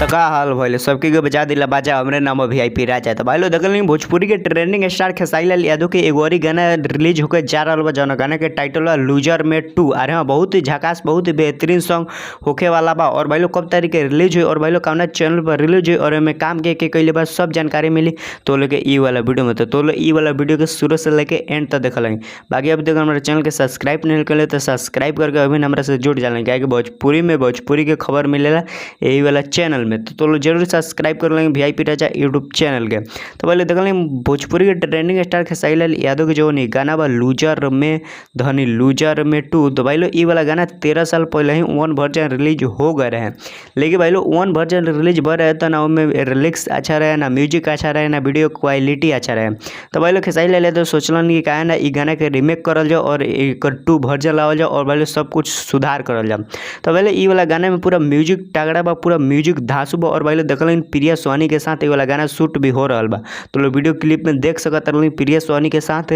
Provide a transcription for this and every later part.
त का हाल भइल सबके के बजा दिला बाजा हमरे नाम वीआईपी राजा। त भाई लोग देखल भोजपुरी के ट्रेंडिंग स्टार खेसारी लाल यादव के एगो औरी गाना रिलीज होकर जा रहल बा, जौन गाना के टाइटल बा लूजर में 2। अरे हाँ, बहुत ही झकास, बहुत ही बेहतरीन सॉन्ग होखे वाला बा। और भाई लोग कब तारीख के रिलीज हुई और भाई लोग कौना चैनल पर रिलीज हुई और एमे काम के कइले बा, सब जानकारी मिली तो लोग के ई वाला वीडियो में। तो लोग ई वाला वीडियो के शुरू से लेके एंड तक देखल। बाकी अभी तक हमारे चैनल के सब्सक्राइब नहीं करें तो सब्सक्राइब करके अभी हमरा से जुड़ जाला, क्या भोजपुरी में भोजपुरी के खबर मिलेला यही वाला चैनल में। तो लोग जरूर सब्सक्राइब कर लेंगे वीआईपी राजा यूट्यूब चैनल के। तो पहले देख लें भोजपुरी के ट्रेंडिंग स्टार खेसारी लाल यादव के जो नहीं गाना बा लूजर में धनी लूजर में 2। तो भाई लोग ई वाला गाना 13 साल पहले ही 1 वर्जन रिलीज हो गए रहे, लेकिन भाई लोग 1 वर्जन रिलीज भर रहे तो ना उनमें रिलिक्स अच्छा रहे, ना म्यूजिक अच्छा रहे, ना वीडियो क्वालिटी अच्छा रहे। तो भाई लोग खेसारी लाल यादव सोचलन कि काहे ना ई गाना के रीमेक करल जाओ और एक 2 वर्जन लावल जाओ और भाई लोग सब कुछ सुधार करल जाओ। तो भाई लोग ई वाला गाना में पूरा म्यूजिक तगड़ा बा, पूरा म्यूजिक धांसू बा। और भाई लोग देखलन प्रिया सोनी के साथ ये वाला गाना शूट भी हो रहा बा। तो लोग वीडियो क्लिप में देख सकत रहनी प्रिया सोनी के साथ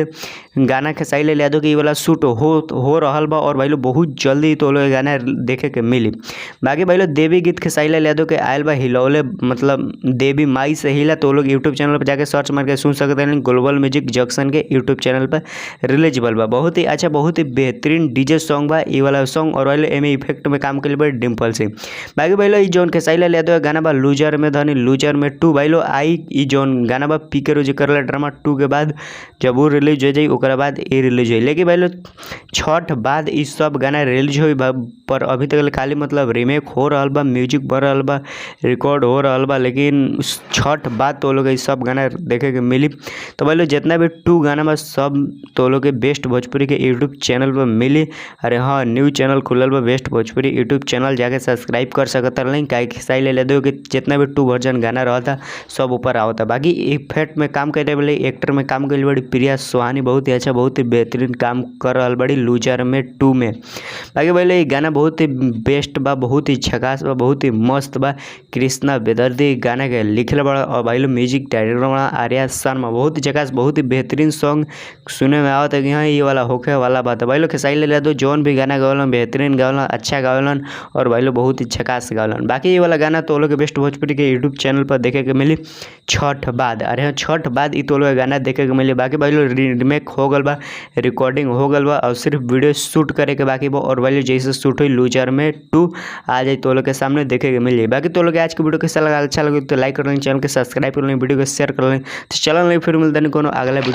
गाना खेसारी लाल यादव के ये वाला शूट हो रहा बा। और भाई लोग बहुत जल्दी तो लोग गाना देखे के मिली। बाकी भाई लोग देवी गीत खेसारी लाल यादव के आयल बा हिलौले, मतलब देवी माई से हिला, तो लोग यूट्यूब चैनल पर जाके सर्च मार के सुन सकते हैं। ग्लोबल म्यूजिक जंक्शन के यूट्यूब चैनल पर रिलीजबल बा। बहुत ही अच्छा, बहुत ही बेहतरीन डीजे सॉन्ग बा ये वाला सॉन्ग। और भाई लोग एमे इफेक्ट में काम कइले बा डिम्पल सिंह। बाकी भाई लोग जौन खेसारी लाल यादव गाना बा लूजर में धनी लूजर में 2, भाई लोग आई ई जौन गाना बा पी के रोज करला ड्रामा 2 के बाद जब वो रिलीज हो जाई ओकरा बाद ये रिलीज हो। लेकिन भाई लोग छठ बाद ई सब गाना रिलीज हो पर अभी तक खाली मतलब रीमेक हो रहा बा, म्यूजिक बढ़ रहा बा, रिकॉर्ड हो रहा बा, लेकिन छठ बाद तो लोग सब गाना देखे के मिली। तो भाई लोग जितना भी 2 गाना बा सब तो लोग के बेस्ट भोजपुरी के यूट्यूब चैनल पर मिली। अरे हाँ, न्यू चैनल खुलल बा बेस्ट भोजपुरी यूट्यूब चैनल, जाके सब्सक्राइब कर सकत रहनी। काहे खेसारी लाल यादव के जितना भी 2 वर्जन गाना रहा था सब ऊपर आवता। बाकी इफेक्ट में काम करे वाले एक्टर में काम करे बड़ी प्रिया सोहानी बहुत ही अच्छा, बहुत ही बेहतरीन काम कर रहा बड़ी लूजर में 2 में। बाकी भाई लोग गाना बहुत ही बेस्ट बा, बहुत ही झकास बा, बहुत ही मस्त बा। कृष्णा बेदर्दी गाना के लिखल बड़ा और भाई लोग म्यूजिक डायरेक्टर बड़ा आर्या शर्मा। बहुत ही झकास, बहुत ही बेहतरीन सॉन्ग सुने में आवत है कि हाँ ये वाला होखे वाला बात है। भाई लोग खेसारी लाल यादव जौन भी गाना गावलन बेहतरीन गावलन, अच्छा गावलन और भाई लोग बहुत ही झकास गावलन। बाकी ये वाला गाना तो लोग के बेस्ट भोजपुरी के यूट्यूब चैनल पर देखे के मिली छठ बाद। अरे हाँ, छठ बाद ई तो लोग गाना देखे के मिली। बाकी भाई लोग रीमेक हो गल बा, रिकॉर्डिंग हो गल बा और सिर्फ वीडियो शूट करे के बाकी बा। और भाई लोग जैसे शूट हुई लूजर में 2 आ जाए तो लोग के सामने देखे के मिल जाए। बाकी तो लोग आज के वीडियो कैसा लगा, अच्छा लगे तो लाइक कर लें, चैनल के सब्सक्राइब कर लें, वीडियो को शेयर कर लें। तो चलो नहीं फिर मिलते हैं कोनो अगला वीडियो।